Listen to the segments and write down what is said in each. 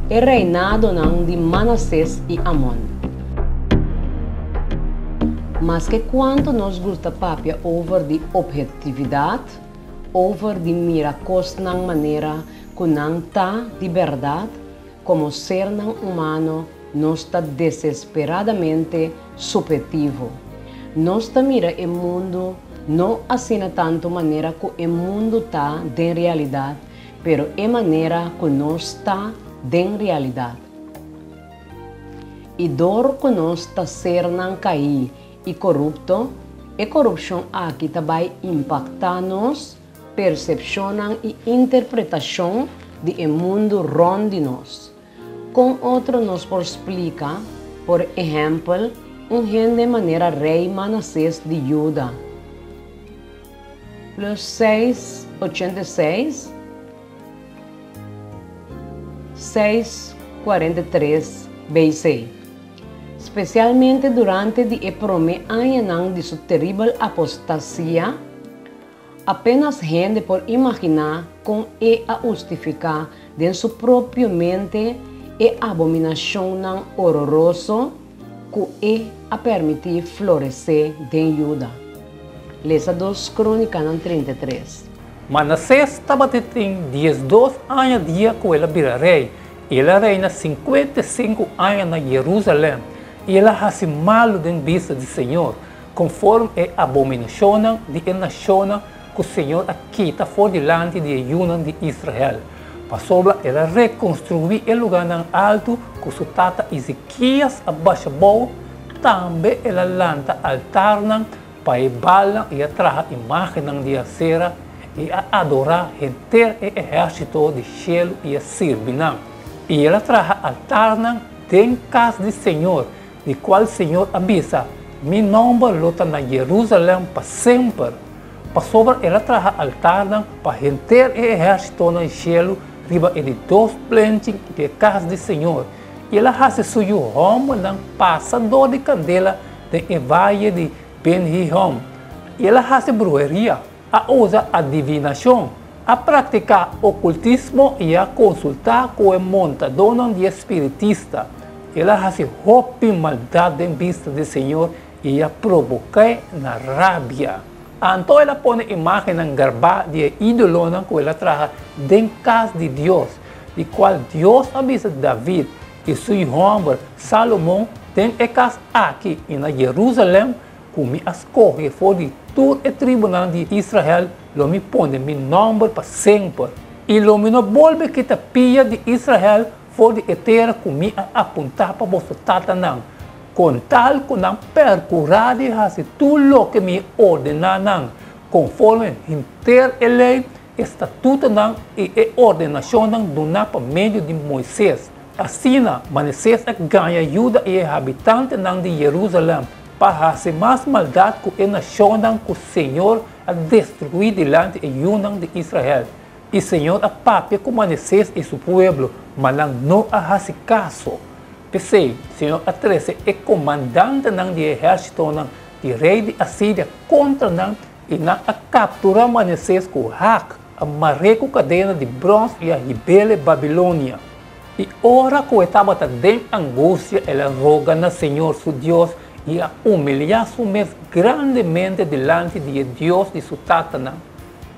E reinadonan di Manases i Amon. Maske kuantu nos gusta papia over di ophetividat, over di mira kosnan manera ku nan ta di bèrdat, komo sernan humano nos ta desesperadamente suphetivo. Nos ta mira e mundu no asina tantu manera ku e mundu ta den realidat, pero e manera ku nos ta den realidat. I dor ku nos ta sernan kaí i korupto, e korupshon aki ta bai impaktá nos persepshonnan i interpretashon di e mundu rònt di nos. Kon otro nos por splika, por ehèmpel, un hende manera Rei Manases di Juda? Plus seis 86, 643 BC. Spesialmente durante di e promé añanan di su teribel apostasia, apenas hende por imaginá kon e a hustifiká den su propio mente e abominashonnan ororoso ku e a permití floresé den Juda. Lesa Dos Krónikanan 33. Manasés tabatin 12 aña dia ku el a bira rei, i el a reina 55 aña na Jerusalèm, i el a hasi malu den bista di señor, konforme e abominashonnan di e nashonnan ku señor a kita for dilanti di e yunan di Israel, pasobra el a rekonstruí e lugánan altu ku su tata Ezekias a basha bou, tambe el a lanta altarnan pa e Baalnan i a traha imágennan di Asera i a adorá henter e ehérsito di shelu i a sirbi nan. I el a traha altarnan den kas di señor, di kual señor a bisa, Mi nòmber lo ta na Jerusalèm pa semper. Pasobra el a traha altarnan pa henter e ehérsitonan di shelu riba e di dos plenchi di e kas di señor, i el a hasi su yu hòmbernan pasa dor di kandela den e vaye di Ben-Hihom. I el a hasi bruheria, a usa adivinashon, a praktiká okultismo i a konsultá ku e montadónan di e spiritista. El a hasi hopi maldat den bista di señor i a probok'é na rabia. Anto el a pone imágennan garbá di e ídolonan ku el a traha den kas di Dios, di kual Dios a bisa David i su yu hòmber Salomon, Den e kas aki i na Jerusalèm, ku mi a skohe for di tur e tribunan di Israel, lo mi pone mi nòmber pa semper, i lo mi no bolbe kita pia di Israel for di e tera ku mi a apuntá pa boso tatanan, kon tal ku nan pèrkurá di hasi tur loke mi ordená nan, konforme henter e lei, e statutonan i e ordenashonnan duná pa medio di Moises. Asina, Manasés a gaña Juda i e habitantenan di Jerusalèm pa hasi mas maldat ku e nashonnan ku señor a destruí dilanti e yunan di Israel. I señor a papia ku Manasés i su pueblo, ma nan no a hasi kaso. P'esei, señor a trese e komandantenan di e ehérsitonan di rei di Asiria kontra nan, i nan a kapturá Manasés ku hak, a mar'é ku kadena di bròns i a hib'é Babilonia. I ora ku e tabata den angustia el a roga na señor su Dios i a umiliá su mes grandemente dilanti di e Dios di su tatanan.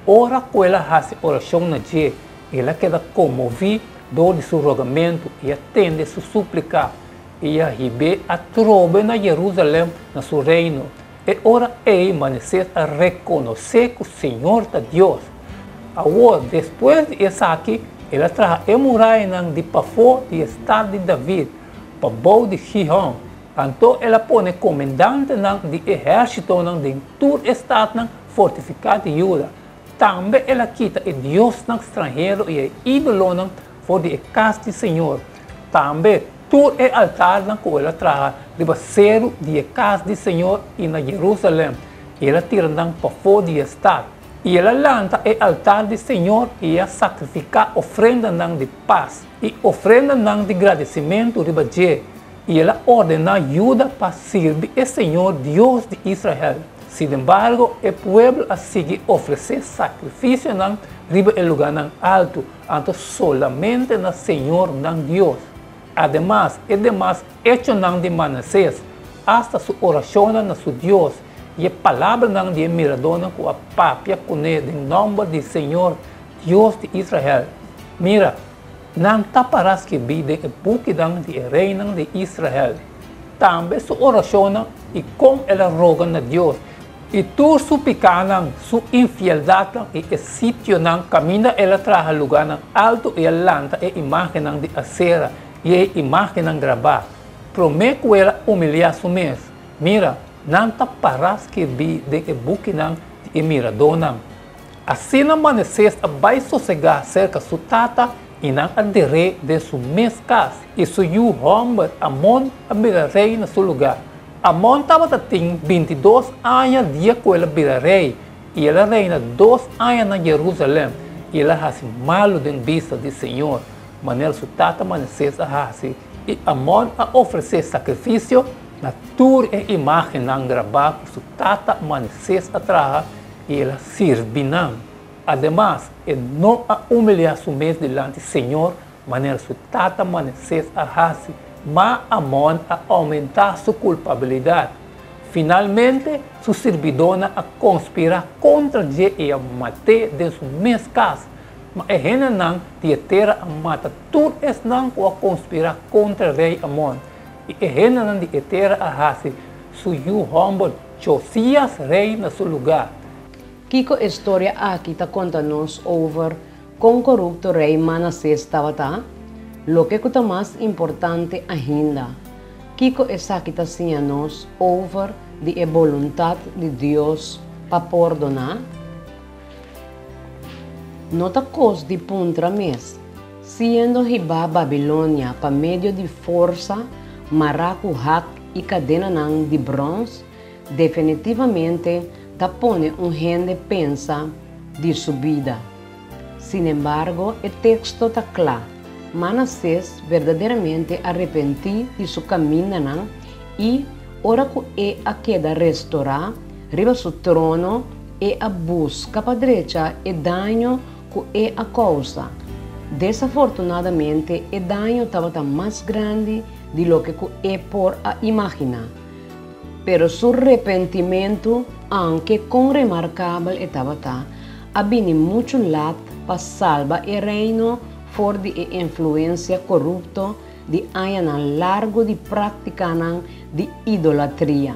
Ora ku el a hasi orashon na dje, el a keda konmoví dor di su rogamentu i a tende su súplika, i a hib'é atrobe na Jerusalèm na su reino. E ora ei Manasés a rekonosé ku señor ta Dios. Awor, despues di esaki, el a traha e murayanan di pafó di e stat di David, pabou di Gihon. Anto el a pone komendantenan di ehérsitonan den tur e statnan fortifiká di Juda. Tambe el a kita e diosnan stranhero i e ídolonan for di e kas di señor. Tambe tur e altarnan ku el a traha riba seru di e kas di señor i na Jerusalèm, el a tira nan pafó di e stat. I el a lanta e altar di señor i a sakrifiká ofrendanan di pas i ofrendanan di gradisimentu riba dje, i el a ordená Juda pa sirbi e señor Dios di Israel. Sinembargo, e pueblo a sigui ofresé sakrifisionan riba e lugánan altu, anto solamente na señor nan Dios. Ademas, e demas echonan di Manasés, asta su orashonnan na su Dios i e palabranan di e miradónan ku a papia kuné den nòmber di señor Dios di Israel, mira, nan ta pará skibí den e bukinan di e reinan di Israel. Tambe su orashonnan i kon el a roga na Dios, i tur su pikánan, su infieldatnan i e sitionan kaminda el a traha lugánan altu i a lanta e imágennan di Asera i e imágennan grabá, promé ku el a humiliá su mes, mira, nan ta pará skirbí den e bukinan di e miradónan. Asina Manasés a bai sosegá serka su tata i nan a der'é den su mes kas, i su yu hòmber Amon a bira rei na su lugá. Amon tabata tin bintidos aña dia ku el a bira rei, i el a reina dos aña na Jerusalèm, i el a hasi malu den bista di señor, manera su tata Manasés a hasi, i Amon a ofresé sakrifisio na tur e imágennan grabá ku su tata Manasés a traha, i el a sirbi nan. Ademas, e no a humiliá su mes dilanti Señor manera su tata Manasés a hasi, ma Amon a oumentá su kulpabilidat. Finalmente, su sirbidónan a konspirá kontra dje i a mat'é den su mes kas. Ma e hendenan di e tera a mata tur esnan ku a konspirá kontra rei Amon, i e hendenan di e tera a hasi su yu hòmber Josias rei na su lugá. Kiko e storia aki ta konta nos over kon korupto rei Manasés tabata? Loke ku ta mas importante ainda, kiko esaki ta siña nos over di e boluntat di Dios pa pordoná? No ta kos di puntra mes, siendo hibá Babilonia pa medio di forsa mará ku hak i kadenanan di bròns, definitivamente ta pone un hende pensa di su bida. Sinembargo, e teksto ta kla, Manasés berdaderamente a repentí di su kamindanan i, ora ku e a keda restorá riba su trono, e a buska pa drecha e daño ku e a kousa. Desafortunadamente, e daño tabata mas grandi di loke ku e por a imaginá. Pero su repentimentu, aunke kon remarkabel e tabata, a bini muchu lat pa salba e reino for di e influensia korupto di añanan largu di práktikanan di idolatria.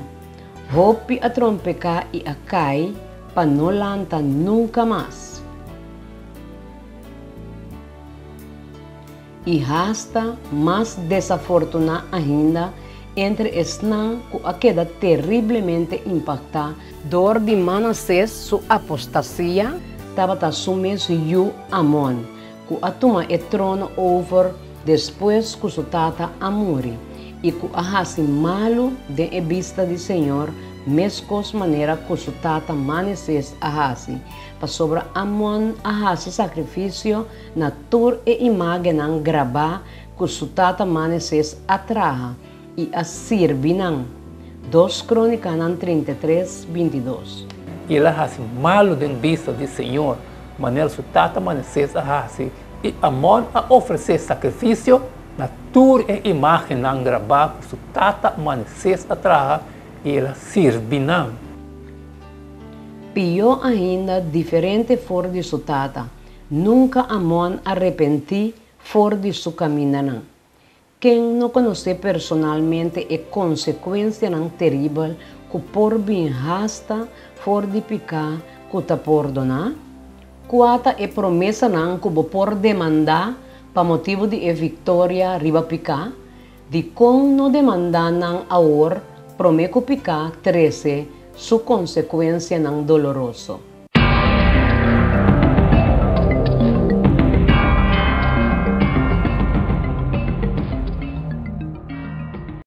Hopi a trompeká i a kai pa no lanta nunka mas. I hasta mas desafortuná ainda entre esnan ku a keda teriblemente impaktá dor di Manasés su apostasia tabata su mes yu Amon, ku a tuma e trono over despues ku su tata a muri i ku a hasi malu den e bista di Señor meskos manera ku su tata Manasés a hasi, pasobra Amon a hasi sakrifisio na tur e imágennan grabá ku su tata Maneses a traha i a sirbi nan. Dos Krónikanan 33, 22. I el a hasi malu den bista di señor, manera su tata Maneses a hasi, i Amon a ofresé sakrifisio na tur e imágennan grabá ku su tata Maneses a traha, i el a sirbi nan. Pió ainda, diferente for di su tata, Nunka Amon a repentí for di su kamindanan. Ken no konosé personalmente e konsekuensianan teribel ku por bin hasta for di piká ku ta pordoná? Kua ta e promesanan ku bo por demandá pa motibu di e viktoria riba piká? Dikon no demandá nan awor promé ku piká trese su konsekuensianan doloroso?